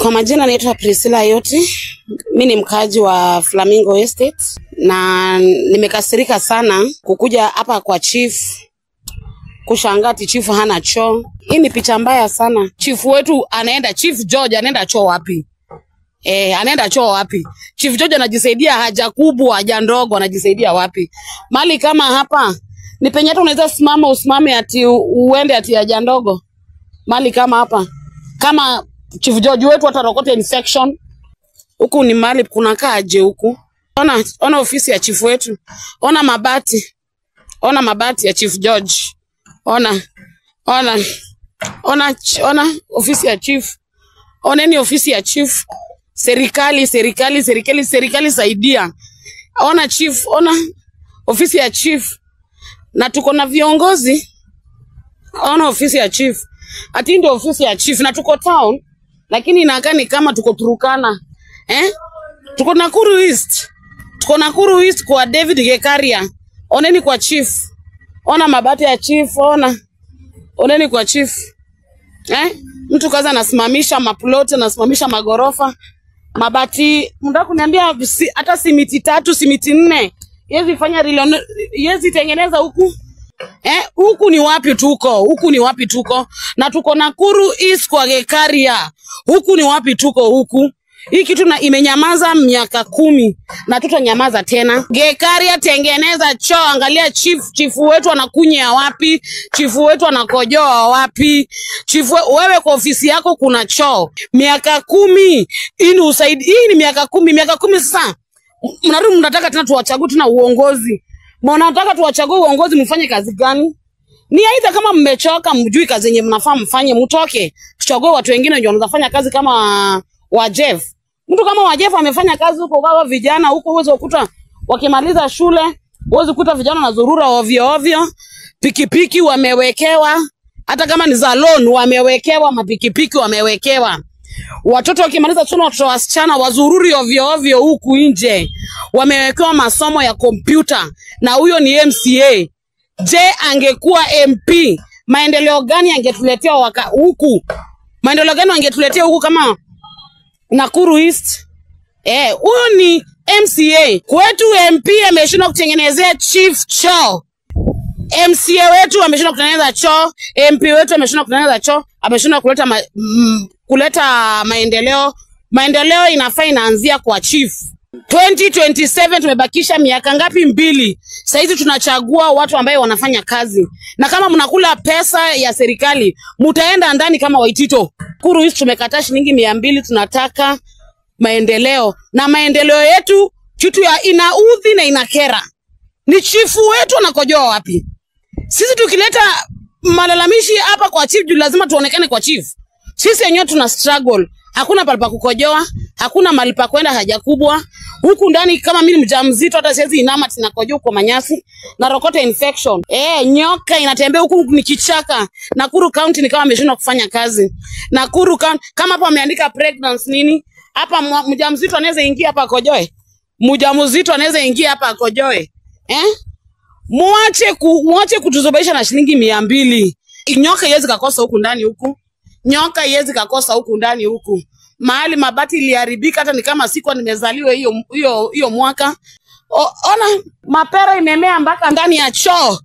Kwa majina naitwa Priscilla Yoti. Mimi ni mkaaji wa Flamingo Estate na nimekasirika sana kukuja hapa kwa chief kushangaa ati chief hana choo. Hii ni picha mbaya sana. Chief wetu anaenda, Chief George anaenda choo wapi? Anaenda choo wapi? Chief George anajisaidia haja kubwa, haja ndogo, anajisaidia wapi? Mali kama hapa ni penye hata unaweza simama usimame ati uende ati haja ndogo. Mali kama hapa. Kama Chief George wetu atarokote infection. Huku ni mali kunakaa aje huku? Ona, ona ofisi ya chief wetu. Ona mabati. Ona mabati ya Chief George. Ona, ona, ona, ona ofisi ya chief. Oneni ofisi ya chief. Serikali, serikali, serikali, serikali saidia. Ona chief, ona ofisi ya chief. Na tuko na viongozi. Ona ofisi ya chief. Ati ndio ofisi ya chief na tuko town, lakini inakaa ni kama tuko Turkana. Tuko Nakuru East. Tuko Nakuru East kwa David Gekaria. Oneni kwa chief. Ona mabati ya chief, ona. Oneni kwa chief. Mtu kaza anasimamisha maplot, anasimamisha magorofa. Mabati, mnataka kuniambia hata simiti 3, simiti 4. Yezi fanya yezi tengeneza huku. Huku ni wapi tuko? Huku ni wapi tuko? Na tuko Nakuru East kwa Gekaria. Huku ni wapi tuko huku? Hii kitu na imenyamaza miaka 10 na tutanyamaza tena. Gekaria tengeneza choo, angalia chief, chief wetu anakunya wapi? Chief wetu anakojoa wapi? Chief wewe kwa ofisi yako kuna choo. Miaka 10 hii ni usaidi, hii ni miaka 10, miaka 10 sasa. Mnarudi mnataka tena tuwachague tena uongozi. Mnataka tuwachague uongozi mfanye kazi gani? Ni aidha kama mmechoka mjui kazi yenye mnafaa mfanye mtoke. Tuchague watu wengine ndio wanafanya kazi kama wa Jeff. Mtu kama wa Jeff amefanya kazi huko kwa vijana huko, uwezo kukuta wakimaliza shule, uwezo kukuta vijana na zurura ovyo ovyo, pikipiki wamewekewa, hata kama ni za loan wamewekewa, mapikipiki wamewekewa. Watoto wakimaliza shule, watoto wasichana wazururi ovyo ovyo huku nje, wamewekewa masomo ya kompyuta, na huyo ni MCA. Je, angekuwa MP, maendeleo gani angetuletea huku? Maendeleo gani angetuletea huku kama Nakuru East? Huyo ni MCA. Kwetu MP ameshindwa kutengenezea chief choo. MCA wetu ameshindwa kutengeneza choo, MP wetu ameshindwa kutengeneza choo, ameshindwa kuleta kuleta maendeleo. Maendeleo inafaa inaanzia kwa chief. 2027 tumebakisha miaka ngapi? 2. Saizi tunachagua watu ambao wanafanya kazi. Na kama mnakula pesa ya serikali, mtaenda ndani kama Waitito. Nakuru East tumekataa shilingi 200, tunataka maendeleo. Na maendeleo yetu kitu ya inaudhi na inakera. Ni chifu wetu anakojoa wapi? Sisi tukileta malalamishi hapa kwa chief, lazima tuonekane kwa chief. Sisi wenyewe tuna struggle. Hakuna palipa kukojoa, hakuna mahali pa kwenda haja kubwa. Huku ndani kama mimi ni mjamzito hata siwezi inama tinakojoa kwa manyasi na rokote infection. Nyoka inatembea huku ni kichaka. Nakuru County ni kama ameshindwa kufanya kazi. Nakuru County kama hapo ameandika pregnancy nini? Hapa mjamzito anaweza ingia hapa akojoe. Mjamzito anaweza ingia hapa akojoe. Muache kutuzobaisha na shilingi 200. Nyoka iwezi kakosa huku ndani huku. Nyoka iwezi kakosa huku ndani huku. Mahali mabati iliharibika hata ni kama siku nimezaliwa hiyo mwaka. Ona mapera imemea mpaka ndani ya choo.